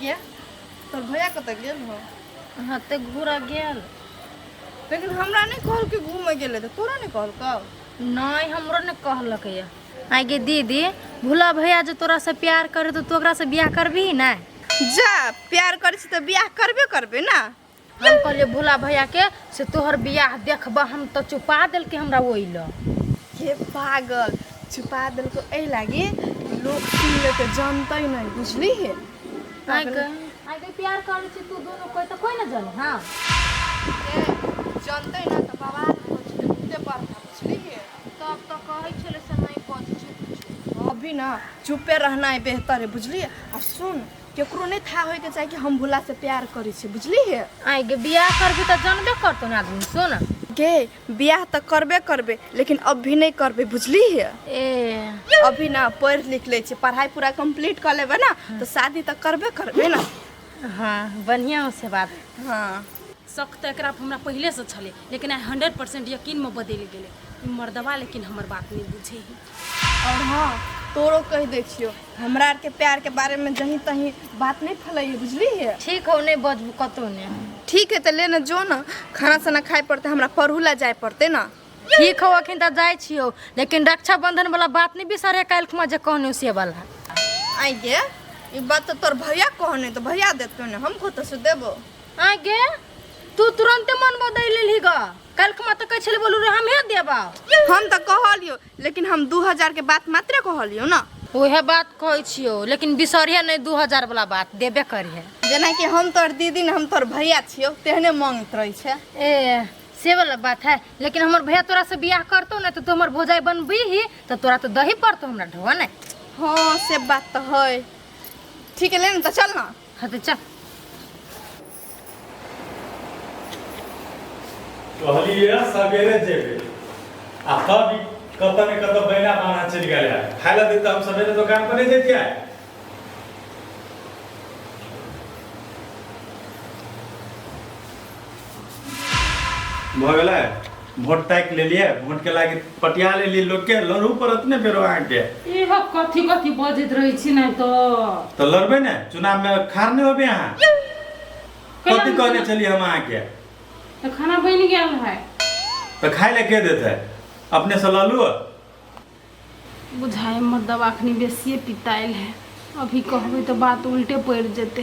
गे तोर भैया कतऽ गेल हो? हाँ तऽ घूरा गेल। लेकिन हमरा नहि कहलकै घूमे गेलै, तऽ तोरा नहि कहलकौ? नहि, हमरो नहि कहलक यऽ। आइ गे दीदी, भोला भैया जे तोरासँ प्यार करे तऽ तू ओकरासँ बियाह करबही ने? जा, प्यार करै छी तऽ बियाह करबे करबै ने। हम कहलियै भोला भैयाके से तोहर बियाह देखबह हम, तऽ चुपा देलकै हमरा ओहि लऽ। हे पागल, छुपा देलको एहि लागी लोक सुनि लेतै, जानतै नहि, बुझली हे? आइ गे, आइ गे, प्यार करै छी तू दुनू कोइ तऽ कोइ ने जाने। हाँ, जानतै ना तऽ बवाल हो जेतै बहुते बड़का, बुझली हे? तब तऽ कहै छलै से नहि बजै छै कुछो। अभी ना चुपे रहनाइ बेहतर है, बुझली? आ सुन, केकरो नहि था होइके चाही कि हम भोला से प्यार करै छी, बुझली हे? आइ गे, बियाह करबी तऽ जानबे करतौ ने आदमी, सुन। गे, बियाह तऽ करबे करबे, लेकिन अभी नहि करबे, बुझली हे? ए, अभी ना पढ़ि लिख लै छी, पढ़ाइ पूरा कंप्लीट कऽ लेबै ना तऽ शादी तऽ करबे करबे ना। हाँ, बढ़िआँ से बात। हाँ, शक तऽ एकरा पर हमरा पहिलेसँ छलै, लेकिन आइ 100% यकीनमे बदलि गेलै ई मर्दबा, लेकिन हमर बात नहि बुझै है। और हाँ, तोरो कहि दै छियौ, हमरा आरके प्यारके बारेमे जहीं तहीं बात नहि फैलैए, बुझली हे? ठीक हौ, नहि बजबू कतहु नहि। ठीक है, तऽ ले ने जो ने, खाना साना खाइ पड़तै, हमरा पढ़ू लए जाय पड़तै ने। ठीक हौ, अखन तऽ जाइ छियौ, लेकिन रक्षाबंधन वाला बात नहि बिसरे, काल्हि खुमा जे कहने से वाला। आइ गे, ई बात तऽ तोर भैया कहने, तऽ भैया देतौ ने, हम कतऽसँ देबो? आइ गे, तू तुरन्ते मन बदलि लेलही ग। काल्हि खुमा तऽ कहै छलै बोलू रे हमहे देबौ। हम तऽ कहलियौ, लेकिन हम 2000 के बात मात्रे कहलियौ ने। उहे बात कहै छियौ, लेकिन बिसरिहे नहि, 2000 वाला बात देबे करिहे। जेनाकि हम तोर दीदी ने हम तोर भैया छियौ, तेहने मांगैत रहै छै। ए, से वाला बात है, लेकिन हमर भैया तोरा से बियाह करतौ ने तऽ तू हमर भौजाई बनबीही तऽ तोरा तऽ दही पड़तौ हमरा ढोआ ने। हाँ, से बात तऽ है। ठीक है, ले ने तऽ चल ना। हाँ तऽ चल। कहलिए सवेरे जेबे आ तब ई कतऽ ने कतऽ बैना बान्हा चलि गेल है। खाय लए देते हम सवेरे दोकान पर नहीं जैतियै। भऽ गेलै, वोट ताकि लेलियै, वोट के लागी पटिया लेलियै लोकके, लड़ू पड़त ने फेरो अहाँके। इहो कथी कथी बजैत रहै छी ने तऽ। तऽ लड़बै ने चुनावमे, खार नहि होबै अहाँ। कथी कहने छलियै हम अहाँके? तऽ खाना बनि गेल है। तऽ खाय लए के देतै? अपने से लऽ लू। बुझाइ मतलब अखनी बेसिए पितायल है, अभी कहबै तऽ बात उल्टे पड़ि जेतै,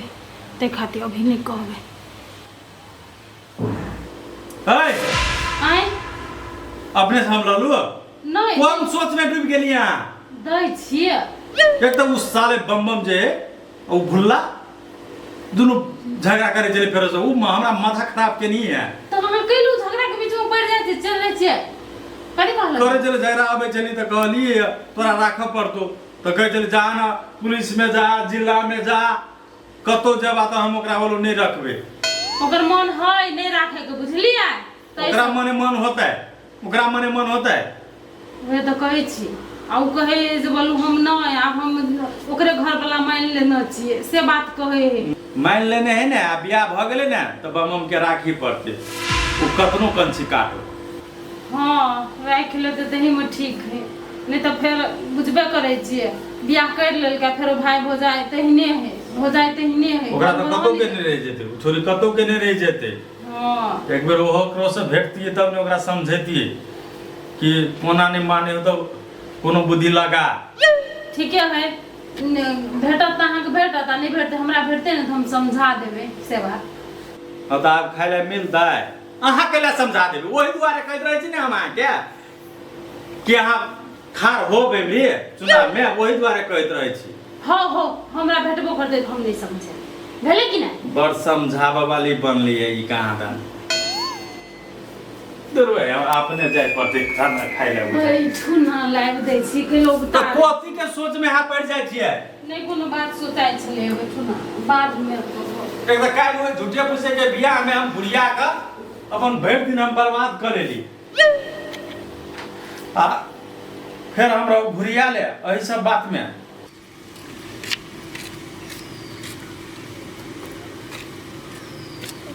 ताहि खातिर अभी नहि कहबै। है आँय? अपने से हम लऽ लू। नहि। कोन सोच में डूबि गेलियै अहाँ? दै छियै। एक तऽ उस साले बम बम जे है, ओ भुल्ला दुनू झगड़ा करे छलै फेरो से, उ हमरा माथा खराब केनी है। तऽ अहाँ कैलू झगड़ा के बीच में पड़ि जाइ छियै, चलि जाइ छियै, कथी कहलक? करे छलै झगड़ा, अबै छली तऽ कहलियै तोरा राखऽ पड़तौ, तऽ कहै छलै जा ने पुलिस में जा, जिला में जा, कतौ जेबा तऽ हम ओकरा बोलो नहि रखबै। ओकर मन है नहि राखे के, बुझलियै? तऽ ओकरा मने मन होतै, ओकरा मने मन होतै। उहे तऽ कहै छी, आ ओ कहै जे बोलू हम नहि, आब हम ओकरे घरवला मानि लेने छियै, से बात कहै है। मानि लेने है ने, आ बियाह भऽ गेलै ने तऽ बम के राखी पड़तै, ओ कतनो कंची काटो। हँ, राखि लेतै तहीमे ठीक है, नहि तऽ फेर बुझबे करै छियै, बियाह करि लेलकै फेरो भाय भौजाइ तहिने है, भौजाइ तहिने है। ओकरा तऽ कतौ के नहि रहि जेतै, ओ छोरी कतौ के नहि रहि जेतै। हँ, एक बेर ओहो ककरोसँ भेटतियै तब ने ओकरा समझैतियै कि कोना नहि माने हो, तऽ कोनो बुद्धि लगा। ठीके है, भेटत तऽ अहाँके भेटत, आ नहि भेटतै हमरा भेटतै ने तऽ हम समझा देबै से बात। हँ, तऽ आब खाय लए मिलतै? अहाँ कैला समझा देबै? ओहि दुआरे कहैत रहै छी ने हम अहाँके कि अहाँ खार हो बेबरी चुनावमे, ओहि दुआरे कहैत रहै छी। हौ हौ, हमरा भेटबो करतै तऽ हम नहि समझे, भेलै कि नहि? बड़ समझाबऽ वाली बनली है ई, कहाँ दन अपने जाय पड़तै खाना खाय लए। बैठू ना, लाबि दै छी के लोग। तऽ कथी के सोच में अहाँ पड़ि जाइ छियै? नहि कोनो बात सोचाइ छलै, बैठू ना, बाद में कहब। एक तऽ काल्हि ओहि झूठे फूसे के बियाह में हम बुढ़िया के अपन भरि दिन हम बर्बाद कऽ लेली, आ फेर हमरा ओ घुरिया ले एहि सब बात में।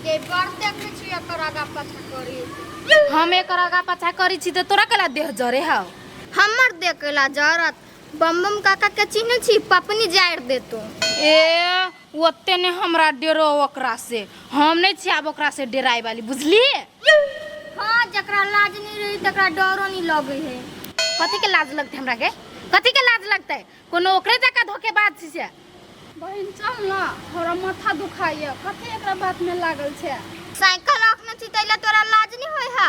गे, बड़ देखै छी एकर आगा पाछा करी। हम एकर आगा पाछा करै छी तऽ तोरा केला देह जरे हौ? हमर देह कैला जरत? बम बम काका के चिन्ह छी पपनी जारि देतो। ए ओते ने हमरा डेरो ओकरा से, हम नहीं छी आब ओकरा से डेराय वाली, बुझलिए? हाँ, जकरा लाज नहीं रही तकरा डरो नहीं लगे है। कथी के लाज लगते हमरा के? कथी के लाज लगते? कोनो ओकरे जका धोखेबाज छी से। बहिन चल ना, हमरा माथा दुखाइया, कथी एकरा बात में लागल छै? साइकिल रखने छी तैला तोरा लाज नहीं होय है?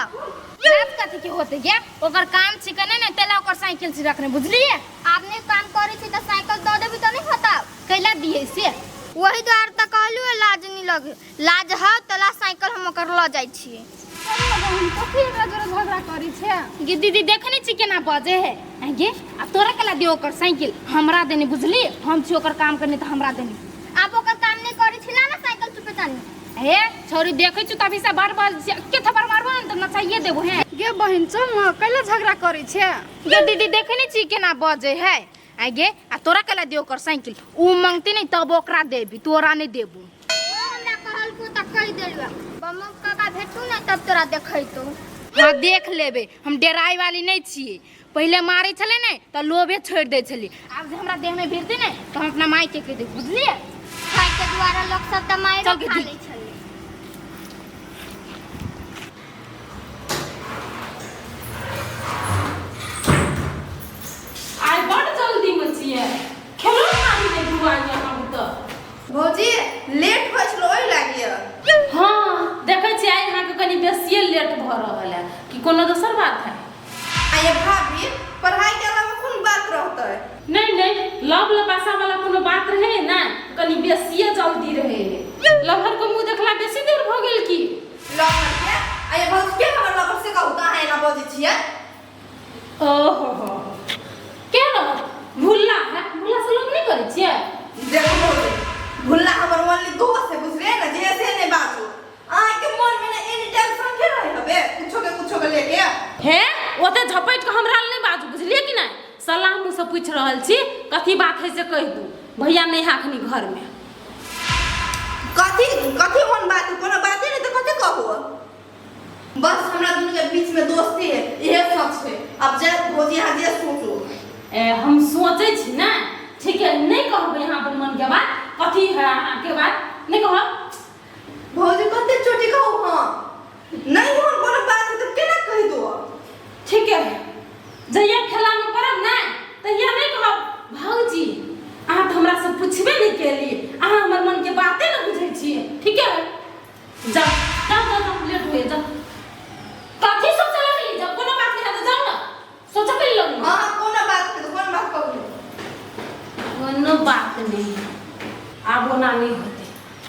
लाज कथी के होते गे? ओकर काम छिके नहीं ने तैला ओकर साइकिल छी रखने, बुझलिए? आब नहीं काम करे छी त साइकिल दऽ देबी त नहीं होता? कैला दिए से? वही द्वार त कहलु है लाज नहीं लगे, लाज है तला साइकिल हम ओकर ल जाइ छी। चल ना बहिन, कथी एकरा जोरे झगड़ा करी छै? गे दीदी देखने छी केना बजे है? आँ गे, आ तोरा केला दियो ओकर साइकिल? हमरा देने, बुझली? हम छी ओकर काम करने त हमरा देने। आप ओकर काम नहीं करे छी ना साइकिल चुपे तानी। हे छोरी देखै छु तभी से बार बार के थप्पड़ मारबो ने त नचाइए देबो है। गे बहिन चल ना, कैला झगड़ा करी छै? गे दीदी देखने छी केना बजे है? आँ गे, आ तोरा केला दियो ओकर साइकिल? उ मंगती नहीं तब ओकरा देबी, तोरा नहीं देबो। हमरा कहलको त कहि देलु, बम काका भेटू ना तब तोरा देखैतो। हाँ देख लेबे, हम डेराय वाली नहीं छियै। पहिले मारै छलै ने त लोभे छोड़ि दै छलियै, आब जे हमरा देह में भिड़तै ने त हम अपना माय के कहि देबै, बुझलियै? खाय के द्वारा लोग सब त मारि चल गे खा दी। लै छलै। आइ बड जल्दी में छियै, खेलो खाली नहि दुआई हम तऽ। भौजी लेट होइ छलो ओहि लागिए। हाँ देखै छियै आइ अहाँके कनि बेसिए लेट भऽ रहल है, कि कोनो दोसर बात है? आ ये भाभी पढ़ाई के अलावा कोन बात रहतै? नहीं नहीं, लव लपासा वाला कोनो बात रहे ना कनि बेसिए जल्दी रहे है। लवहर के मुंह देखला बेसी देर भऽ गेल की? लवर के? आ ये भौजी के हमर लवर से कहू त अहाँ एना बजै छियै? ओहो हो, के रहत? भुल्ला है, भुल्ला से लोग नहीं करै छियै? देखो भौजी, भुल्ला हमर ओनली दोस्त है, बुझलियै ने? जे से नहीं बाजू। अहाँके मन में ने एनी टाइम संगे रहे हबे, कुछो के लेके। हे ओते झपटि के हमरा लग नहीं बाजू, बुझलियै कि नहीं? सलाह मुँह से पूछि रहल छी, कथी बात है से कहि दू। भैया नहीं है अखनी घर में। कथी कथी कोन बात है? कोनो बाते नहीं तो कथी कहू? बस हमरा दुनू के बीच में दोस्ती है, इहे सच है। अब जे भौजी अहाँ जे सोचू। ए, हम सोचै छी ना, ठीक है नहीं कहबै अहाँ अपन मन के बात, कथी है अहाँ के बात नहीं कहब। भौजी कते चोटी कहू? हाँ नहीं हम कोनो बात है तो केना कहि दो? ठीक है, जहिया खेला में पड़ब ना तहिया नहीं कहब भौजी अहाँ तो हमरा से पूछबे नहीं केली, अहाँ हमर मन के बाते न बुझै छियै। ठीक है जाओ जाओ जाओ जाओ, लेट हुए जाओ। कथी सोचे लगली? जब कोनो बात नहीं है तो जाओ ना, सोचे के लगली। हाँ कोनो बात नहीं तो कोन बात कहू? कोनो बात नहीं, आब ओना नहीं होते,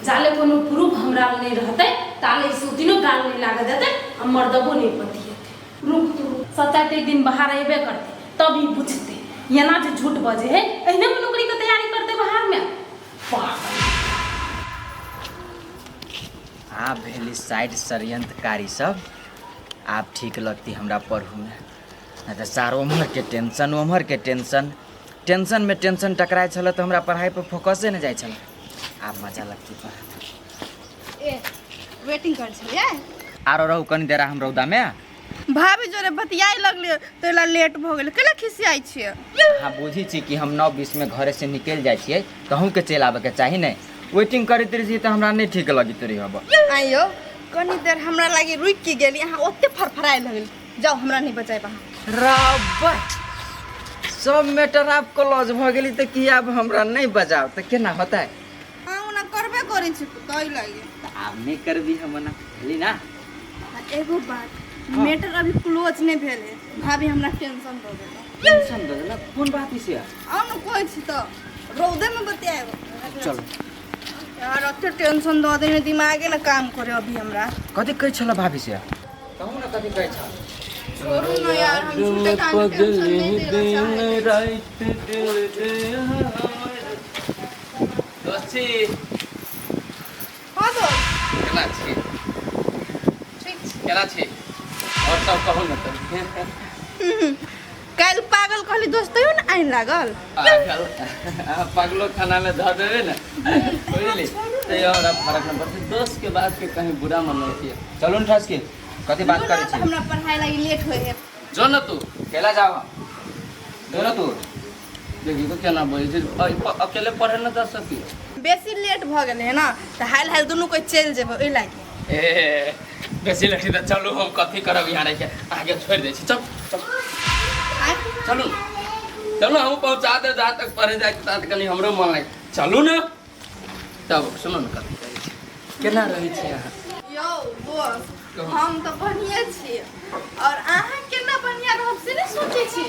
जाले कोनो प्रूफ हमरा नहीं रहते ताले सुतिनो गाल नहीं लागे देते आ मर्दबो नहीं पतिएते। रुक तू, सच्चाई तो एक दिन बाहर अबे करते तब ही बुझते, एना जे झूठ बजे है एहने में नौकरी के तैयारी करते बाहर में। पागल। आब भेली साइड षड्यंत्रकारी सब, आब ठीक लगती हमरा पढ़ू में, नहीं तऽ सार ओम्हर के टेंशन ओम्हर के टेंशन, टेंशन में टेंशन टकराइ छल तऽ हमरा पढ़ाई पर फोकसे नहि जाइ छल। आब मजा लगती पढ़े। ए वेटिंग कर छलियै? आरो रहू कनी देर हम रौदा में। भाभी जोरे बतियाइ लगलियै तैला लेट भऽ गेलै, केला खिसियाइ छियै? हाँ बुझी छी कि हम 9:20 में घरे से निकलि जाइ छियै, तहूँके चलि आबैके चाही ने। वेटिंग करैत रही छी तऽ हमरा नहि ठीक लगैत रही हब। आइयो कनी देर हमरा लागी रुकि के गेली, अहाँ ओते फरफराइ लगली। जाउ हमरा नहीं बचाएब अहाँ। रब्बा सब मैटर आब क्लोज भऽ गेली तऽ की आब हमरा नहि बजाओ तऽ केना होतै? अहाँ ओना करबे करै छी तै लागी। तऽ आब नहि करबी हम ओना, भेली ना? आ एगो बात, मैटर अभी क्लोज नहीं भेल है, भाभी हमरा टेंशन दऽ देलक। टेंशन दऽ देलक? कोन बात है से? आउ ने कहै छी तऽ रौदे में बतियाएब। चलो यार ओते टेंशन दऽ देने दिमागे ने काम करे अभी हमरा। कथी कहै छल भाभी से? कहू ने कथी कहै छल? छोड़ू न यार, हम झूठे कान के टेंशन नहीं देना चाहै छी। दोस्त छी। हाँ दोस्त। केना छी? ठीक छी। केना छी? और सब कहू ने तऽ। काल्हि पागल कहली दोस्त तैयो ने आनि लागल। पागल अहाँ पागलो खाना में धऽ देबै ने, बुझली, तैयो हमरा फरक नहि पड़तै। दोस्त के बात के कहीं बुरा मनलकै। चलू ने ठसकी, कथी बात बोलो करै तऽ छी? हमरा पढ़ाई लागी लेट होइ है। जो न तू। केला जाओ जो न तू। देखी तो केना बजै छै, अकेले पढ़े न जा सकी। बेसी लेट भऽ गेलै है ना, तऽ हाल हाल दुनू कोइ चलि जेबै ओहि लागी। ए बेसी लेट तऽ चलू, हम कथी करब यहाँ रहिके, अहाँके छोड़ि दै छी। चल चल। आँय? चलू चलू, हम पहुँचा दे जहाँ तक पढ़े जाइ तहाँ तक, कनि हमरो मन लागि। चलू ने तब। सुनू ने, कथी कहै छी, केना रहै छी अहाँ? यौ दोस्त, हम तऽ बढ़िए छी, और अहाँ केना बढ़िया रहब से नहि सोचै छी।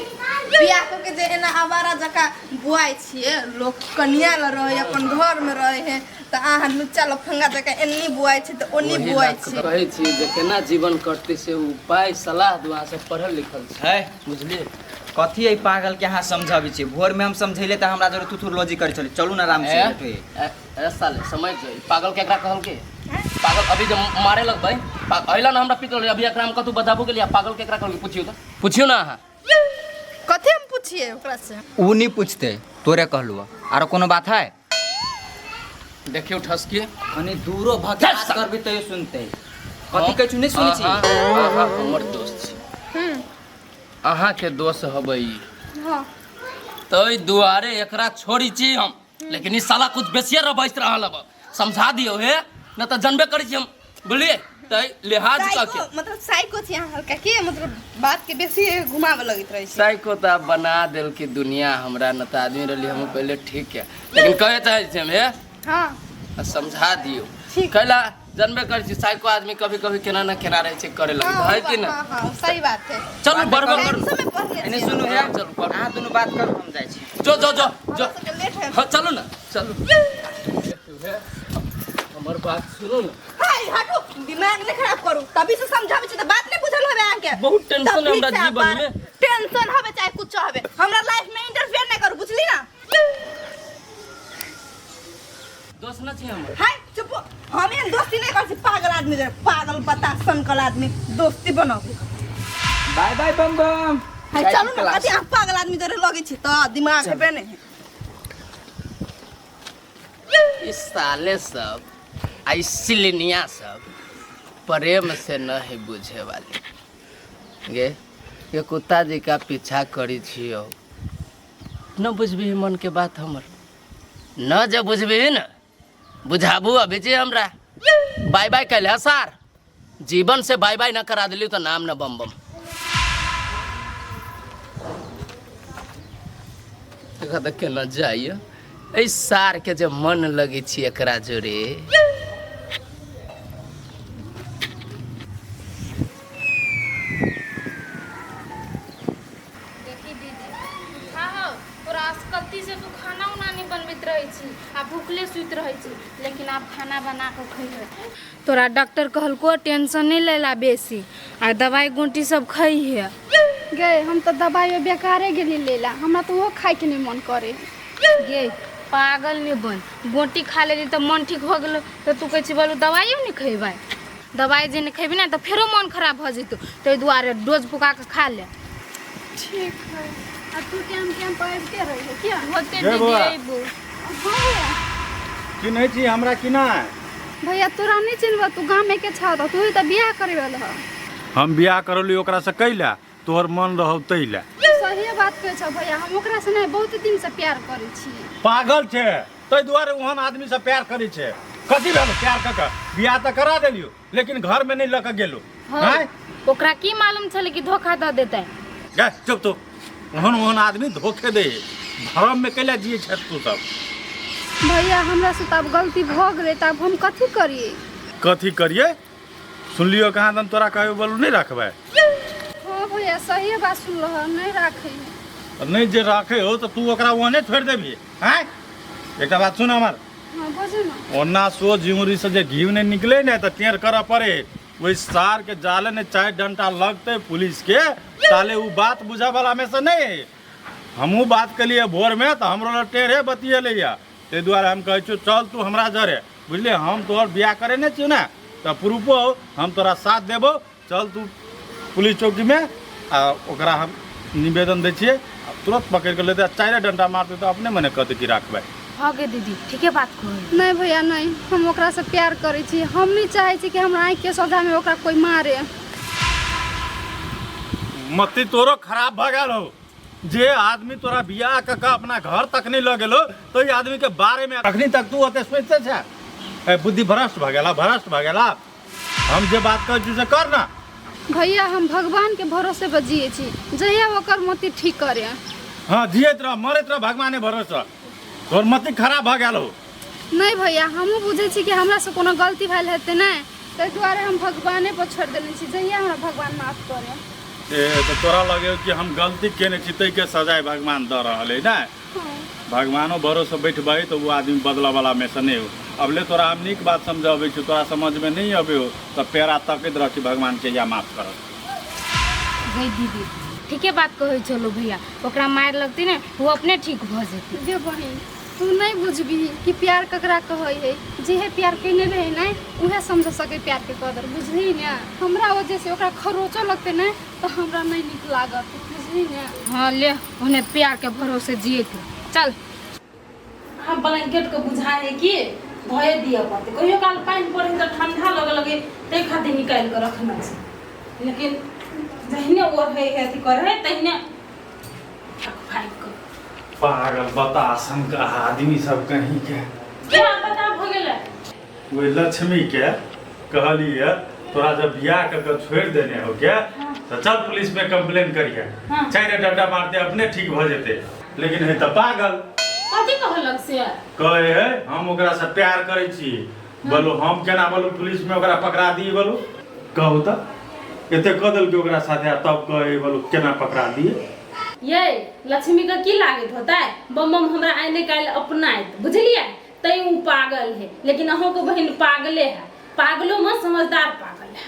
बियाह कऽ के जे एना आवारा जकाँ बुआइ छियै, लोक कनिया लए रहै अपन घरमे रहै है, तऽ अहाँ लुच्चा लफंगा जकाँ एन्नी बुआइ छी तऽ ओन्नी ओही बुआइ लऽ छी। कऽ कहै छी जे केना जीवन कटतै से उपाय सलाह दू, अहाँ सब पढ़ल लिखल छी। है। बुझलियै? कथी एहि पागल के अहाँ समझाबै छियै? भोर में हम समझैले तऽ हमरा जरूर थुथुर लॉजी करै छलै। चलू ने आराम से। ए, बैठू। ए, ए साले समझ जो, ई पागल केकरा कहलकै पागल? अभी जे मारे लगबै अइला ना हमरा पिटल, अभी एकरा हम कतौ बताबो के लिए पागल केकरा कहलकै? पुछियौ तऽ, पुछियौ ना अहाँ। कथी हम पुछिए ओकरा से? ऊ नहीं पूछते, तोरे कहलू। आरो कोनो बात है? देखियौ ठसकी। कनी दूरो भके बात करबी तैयो सुनते। कथी कहै छी नहीं सुनै छी? अहाँ हमर दोस्त छी, अहाँके दोस्त हबै ई। हाँ। ताहि दुआरे एकरा छोड़ी छी हम, लेकिन ई साला कुछ बेसिए रबैत रहल। अब समझा दियौ हे, न तऽ जनबे करै छी हम, बुझलियै? तऽ लिहाज कऽ के। साइको, मतलब साइको छी अहाँ हल्का के, मतलब बात के बेसी घुमाबऽ लगैत रहै छी। साइको तऽ आब बना देलकै दुनिया हमरा, न तऽ आदमी रहली हम पहिले ठीक है। लेकिन कहै चाहै छी हम हे। हाँ। आ समझा दियौ, कैला जनबे करै छी, साइको आदमी कभी कभी केना न केना रहै छै, करे लगै हाँ, है कि न? हाँ हाँ, सही बात है। चलू बड़बड़ करू। टेंशन में पढ़ने एने छियै। सुनू हे। चलू, पढ़ू। अहाँ दुनू बात करू, हम जाइ छी। जो जो जो जो। हमरा सबके लेट है। हाँ चलू ना, चलू, हमर बात सुनू ने। हाय हटू, दिमाग नहीं खराब करू। तभी से समझाबै छी तऽ बात नहीं बुझल होबे अहाँके। बहुत टेंशन है तभी हमरा से जीवन में। टेंशन होबे चाहे कुछ होबे, हमरा लाइफ में इंटरफेयर नहीं करू, बुझली ना? दोस्त न छी हमर? हाय चुप, हम एहन दोस्ती नहीं करै छी पागल आदमी जरे, पागल पता सनकल आदमी दोस्ती बनाबू। बाय बाय बम बम। हाय चलू ना। कथी अहाँ पागल आदमी जरे लगै छी तऽ दिमाग हेबे नहीं। इस साले सब आ इस सिलनिया सब प्रेम से न है बुझे वाले गे। ये कुत्ता जी का पीछा करी छियो, न बुझबी मन के बात हमर, न जे बुझबी न बुझाबू। अभी जे हमरा बाय बाय कैले सार, जीवन से बाय बाय न करा दिली तो नाम न बम बम। देखा तऽ केना जाइए एहि सार के जे मन लगै छी एकरा जोरे। देखी दीदी, हाँ हौ, तोरा असकत्ती से तू खाना उना नहीं बनबैत रहै छी आ भूखले सुति रहै छी, लेकिन आब खाना बना कऽ खइहे। तोरा डॉक्टर कहलको टेंशन नहीं लेला बेसी आ दवाई गोटी सब खइहे। गे, हम तऽ दबाइ बेकारे गेली लेला, हमरा तऽ ओहो खाइके नहि मन करे। गे पागल नहीं बन, गोटी खा लेली तऽ मन ठीक भऽ गेलो, तऽ तू कहै छी बोलू दवाइयो नहीं खैबै? दवाइ जे नहीं खैबी ने तऽ फेरो मन खराब भऽ जेतौ, ताहि दुआरे डोज पुका कऽ खा ले। ठीक है। आ तू टाइम टाइम पर आबिते रही किया? होते गे दीदी। बौआ। अयबो। हाँ भैया। चिन्है छी हमरा कि नहि? भैया, तोरा नहि चिन्हबऽ? तू गामे के छह तऽ तू ही तऽ बियाह करे वाला ह। हम बियाह करौली ओकरासँ कैला? तोहर मन रहौ तै लए। सहिए बात कहै छह भैया, हम ओकरा से नहि बहुत दिन से प्यार करै छी। पागल छै, ताहि दुआरे ओहन आदमीसँ प्यार करै छै। कथी भेल प्यार कऽ कऽ? बियाह तऽ करा देलियौ, लेकिन घरमे नहि लऽ कऽ गेलौ। हँ। आँय? ओकरा की मालूम छलै कि धोखा दऽ देतै? गे चुप तू। ओहन ओहन आदमी धोखे दे है, भ्रममे कैला जियै छथि तू सब? भैया, हमरा से तऽ आब गलती भऽ गेलै, तऽ आब हम कथी करियै? कथी करियै? सुनलियौ कहाँ दन तोरा कहै बोलू नहि रखबै। हाँ भैया, सहिए बात सुनलह, नहि राखै। नहि जे राखै हो तऽ तू ओकरा ओहने छोड़ि देबही? आँय, एकटा बात सुन हमर। हाँ, बजू ने। ओना सो झिंगुरी से जे घी नहि निकले ने तऽ टेढ़ करऽ पड़े। ओहि सार के जाले ने चाहे डंटा लगतै पुलिस के, ताले उ बात बुझऽ वाला में से नहीं है। हमहूँ बात केलिए भोर में तऽ हमरो लग टेढ़े बतियेलै यऽ। ताहि दुआरे हम कहै छियौ, चल तू हमरा जरे, बुझलियै? हम तोहर बियाह करे नहि छियौ ने तऽ प्रूफो हौ, हम तोरा साथ देबौ। चल तू पुलिस चौकीमे आ ओकरा हम निवेदन दै छियै, आ तुरंत पकड़ि कऽ लेतै आ चारिए डंटा मारतै तऽ अपने मने कहतै कि राखबै। हँ गे दीदी, ठीके बात कहै। नहि भैया नहि, हम ओकरासँ प्यार करै छी। हम नहि चाहै छी कि हमरा आँखिके सोझामे ओकरा कोइ मारे। मति तोरो खराब भऽ गेल हौ। जे आदमी तोरा बियाह कऽ कऽ अपना घर तक नहीं लऽ गेलो तो ई आदमी के बारे में अखनी तक तू ओते सोचते छे। ए, बुद्धि भ्रष्ट भऽ गेला, भ्रष्ट भऽ गेला। हम जे बात कहै छी से कर ना। भैया हम भगवान के भरोसे पर जिए छी, जहिया ओकर मति ठीक करे। हाँ, जियत रह मरैत रह भगवाने भरोसे। तोहर मति खराब भऽ गेल हो। नहीं भैया, हमहूँ बुझै छी कि हमरा से कोनो गलती भेल हेतै नहि, ताहि दुआरे हम भगवाने पर छोड़ि देने छी, जहिया हमरा भगवान माफ करे। ए तऽ तोरा लगे कि हम गलती केने छी ताहिके सजाय भगवान दऽ रहल है ने? भगवानो भरोसे बैठबै तऽ ओ आदमी बदलऽ वाला में से नहि हो। अब ले तोरा हम नीक बात समझाबै छी, तोरा समझमे नहि अबै हो तऽ पेरा तकैत रह कि भगवान के या माफ करत। गई दीदी, ठीके बात कहै छलो भैया, ओकरा मारि लगती ने वो अपने ठीक भऽ जेतै। गे बहिन, तू नहीं बुझबही कि प्यार ककरा कहै है। जेहे प्यार केने रहे ने उहे समझ सके प्यार के कदर, बुझली ने? हमरा वजह से ओकरा खरोचो लगते ने तऽ हमरा नहीं नीक लागत, बुझली ने? हाँ ले, ओने प्यार के भरोसे जिए थे। चल। आब ब्लैंकेट के बुझाइ है कि धोए दिअ पड़तै। कहियो काल पानि पड़ै तऽ ठंडा लगे लगे, ताहि खातिर निकालि कऽ रखने छै। लेकिन जहिने ओढ़ै है अथी करै है तहिने फाड़ि कऽ। पागल बतासन का आदमी सब कहीं के। क्या बता भऽ गेलै? ओहि लक्ष्मी के कहलिए तोरा जब बियाह कऽ के छोड़ि देने हो क्या तऽ चल पुलिस में कंप्लेन करिए, चारि डंडा मारते अपने ठीक भऽ जेतै। लेकिन है तऽ पागल। कथी कहलक से? कहे है हम ओकरा से प्यार करै छी। बोलो हम केना बोलू पुलिस में ओकरा पकड़ा दिए? बोलू कहू तऽ एते कऽ देलकै ओकरा साथे आ तब कहे बोलू केना पकड़ा दिए? ये लक्ष्मी के की लागैत होतै? बम बम हमरा आइ नहि काल्हि अपनाइत, बुझलियै? तैं उ पागल है। लेकिन अहूँके बहिन पागले है, पागलो में समझदार पागल है।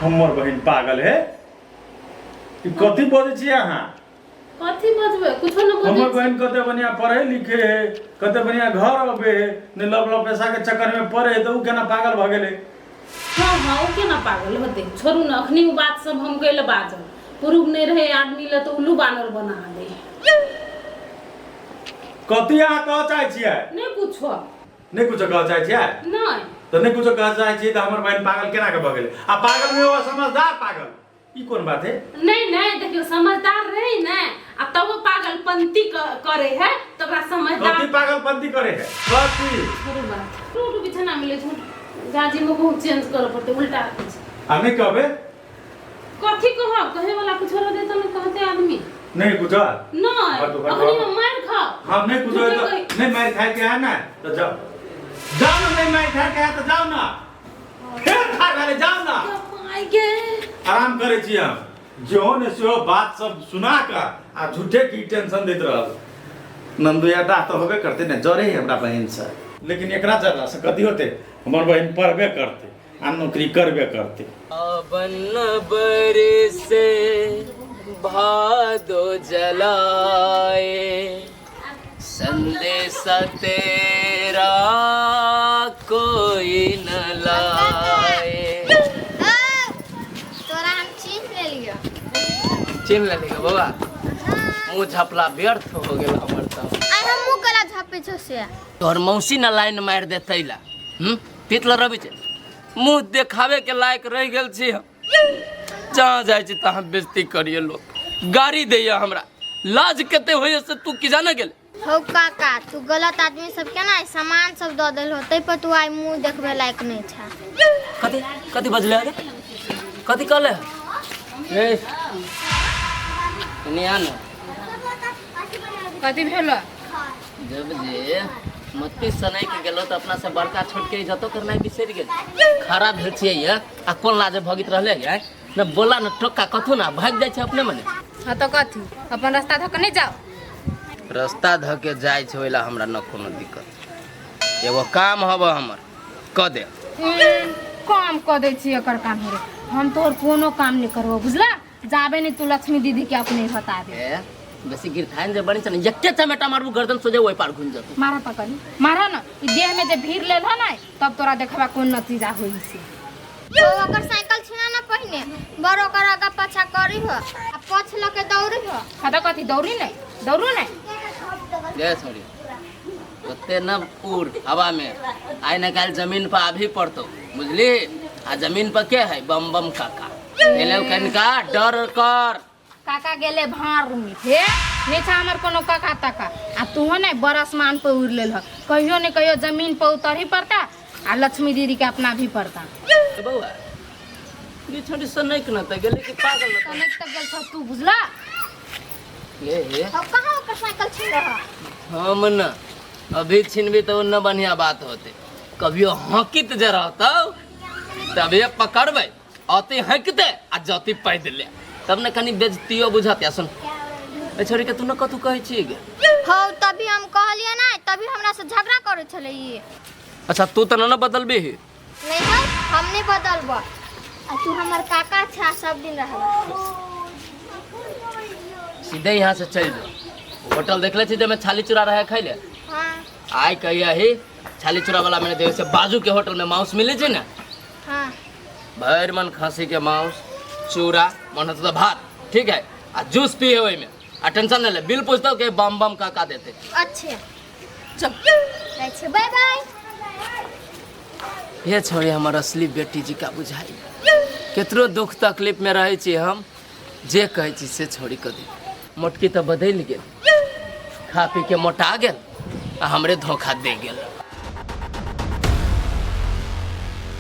हमर बहिन पागल है? ई कथी बजै छी अहाँ? कथी बजबै? कुछो न बजै। हमर बहिन कते बढ़िया पढ़े लिखे है, कते बढ़िया घर अबे है, नहीं लव लव पैसा के चक्कर में पड़े है तऽ उ केना पागल भऽ गेलै? हाँ हाँ, ओ केना पागल होतै? छोड़ू ने, अखनी ओ बात सब हम कैले बाजब। प्रूफ नहीं रहे आदमी ले तऽ उल्लू बानर बना दे। कथी अहाँ कहऽ चाहै छियै? नहीं कुछो। नहीं कुछो कहऽ चाहै छियै? नहीं। तऽ नहीं कुछो कहऽ चाहै छियै तऽ हमर बहिन पागल केना के भऽ गेलै? आ पागल में ओ समझदार पागल, ई कोन बात है? नहीं नहीं, देखियो समझदार रहे ने आ तब वो पागलपंती करे है तो ओकरा समझदार। कथी पागलपंती करे है? कथी? छोड़ू बात। टूट बिछाना मिले छो गाजी में बहुत चेंज करे पड़ते उल्टा। आ नहीं कहबे? कथी कहब? कहे वाला कुछ रहते तो नहीं कहते आदमी। नहीं कुछ? नहीं। हटो, हटो, अखनी हटो। में मार खाओ। हम नहीं कुछ झूठे तो नहीं मार खाए के है ना तो जाओ जाओ ना, नहीं मार खाए के है तो जाओ ना, फिर खा खा ले जाओ ना। माय गे। आराम करे छी हम। जेहो ने सेहो बात सब सुना कऽ आ झूठे की टेंशन दैत रहल। नंदुया डाह तऽ होबे करते ने, जरे है हमरा बहिन से, लेकिन एकरा जरला से कथी होते? हमर बहिन पढ़बे करते आ नौकरी करबे करते। सावन बरसे भादो जलाए, संदेश तेरा कोई न लाए। तोरा हम चिन्ह लेलियो। चिन्ह लेली गो बौआ? मुँह झपला व्यर्थ हो गेल हमर। तऽ आइ हम मुँह कला झापे छौ से? तोहर मौसी न लाइन मारि देतै ला। पीतल रवि छै, मुँह देखावे के लायक रहि गेल छी हम। जहाँ जाइ छी तहाँ बेइज्जती करिए, लोक गाड़ी दैया, हमरा लाज कते होइए से तू की जाने गेल। हौ काका, तू गलत आदमी सब के ना सामान सब दऽ देल हो, तै पर तू आइ मुँह देखबे लायक नहीं छा। कथी कथी बजले रे? कथी कहले? ए कनी आ न। कथी भेल? जब जे मत्ती सनाइ के गेलो तऽ अपना से बड़का छोट के इज्जतो करनाइ बिसरि गेल। खड़ा भेल छियै ये आ कोन लाजे भगित रहले ये? न बोला न टोका कथू ना, भागि जाइ छै अपने मने। हाँ तो कथी, अपन रास्ता धऽ के नहीं जाओ? रास्ता धऽ के जाइ छै ओहि ला हमरा न कोनो दिक्कत। एगो काम हब हमर कऽ दे। काम कऽ दै छी एकर काम हे रे। हम तोहर कोनो काम नहीं करबो, बुझला? जाबे नहीं तू लक्ष्मी दीदी के अपने बता दे। ए बेसी गिरथाइन जे बनी छै ने, एके चमेटा मारबू गर्दन सोझे ओहि पार घुमि जेतौ। मारा पकड़ी मारा न, ई देह में जे भीड़ लेल है ना तब तोरा देखबा कोन नतीजा होई से। तो ओकर साइकिल छिना ना पहिने, बड़ ओकर आगा पाछा करी हो आ पछ लऽ के दौड़ी हो। हाँ तो कथी, दौड़ी नहीं दौड़ू नहीं। गे छोरी, ओते न उड़ हवा में, आइ न काल्हि जमीन पर आबही पड़तौ, बुझली? आ जमीन पर के है? बम बम काका। एहि लेल कनिका डर कर। काका गेले भार में हे नहीं था हमर कोनो काका ताका आ तूहो ने बड़ आसमान पर उड़ लेल ह कहियो ने कहियो जमीन पर उतर ही पड़ता आ लक्ष्मी दीदी के अपना भी पड़ता। ए बौआ ये छोटी सनक न त गेलै कि पागल न सनक तक गेल छौ तू बुझला। ये हे अब कहाँ ओकर साइकिल छीन रहा? हम न अभी छिनबी तो न बढ़िया बात होते, कभियो हकीत जे रहतौ तबे पकड़बै, अति हकते आ जति पैदले तब ने कनी बेजतियो बुझत। या सुन ए छोरी के तू न कथू कहै छी गे? हौ तभी हम कहलिए ना तभी हमरा से झगड़ा करे छले ई। अच्छा तू त न बदलबी? नहीं हौ हम नहीं बदलबो, आ तू हमर काका छा सब दिन रहबा। सीधे यहाँ से चल जाओ, होटल देखले छी जमे छाली चूड़ा रहे खैले? हाँ। आइ कहिया ही छाली चूड़ा वाला मैंने देवे से बाजू के होटल में मांस मिले छै ना? हाँ। भरि मन खसी के मांस चूड़ा मन होतौ तऽ भात, ठीक है, आ जूस पिए ओहिमे, आ टेंशन नहीं ले, बिल पूछतौ के बम बम काका देते। अच्छे चल अच्छा बाय बाय। ये छोड़ी हमर असली बेटी जी का बुझाई, केतरो दुख तकलीफ में रहै छी हम, जे कहै छी से छोड़ी कऽ दे। मोटकी तऽ बदलि गेल, खा पी के मोटा गेल आ हमरे धोखा दे गेल।